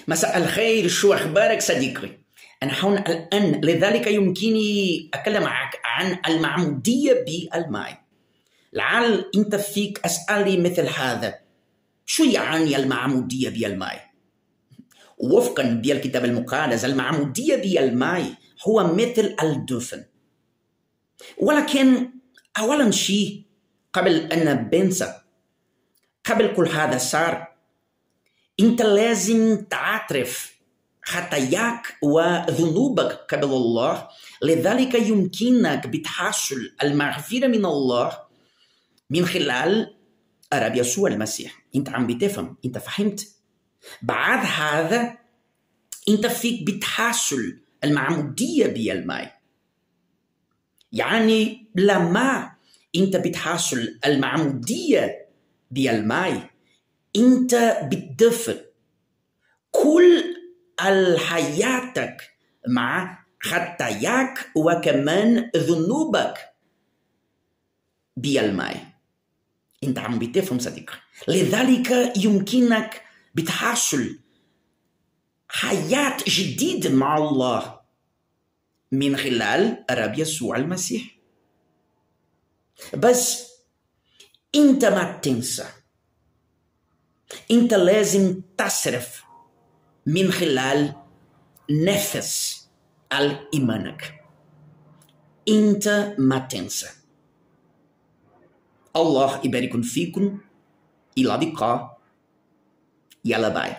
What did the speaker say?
مساء الخير، شو أخبارك صديقي؟ أنا هون الآن، لذلك يمكنني أتكلم معك عن المعمودية بالماء. لعل أنت فيك أسألي مثل هذا: شو يعني المعمودية بالماء؟ وفقا بالكتاب المقدس، المعمودية بالماء هو مثل الدفن. ولكن أولا شيء قبل أن بنسى، قبل كل هذا صار، أنت لازم تعترف خطاياك وذنوبك قبل الله، لذلك يمكنك بتحصل المغفرة من الله من خلال الرب يسوع المسيح. أنت عم بتفهم؟ أنت فهمت؟ بعد هذا أنت فيك بتحصل المعمودية بالماء. يعني لما أنت بتحصل المعمودية بالماء، أنت بتدفن كل حياتك مع خطاياك وكمان ذنوبك بالماء. أنت عم بتفهم صديقي؟ لذلك يمكنك بتحصل حياة جديدة مع الله من خلال الرب يسوع المسيح. بس أنت ما تنسى، أنت لازم تصرف من خلال نفس الإيمانك. أنت ما تنسى. الله يبارك فيكم. إلى اللقاء. يلا باي.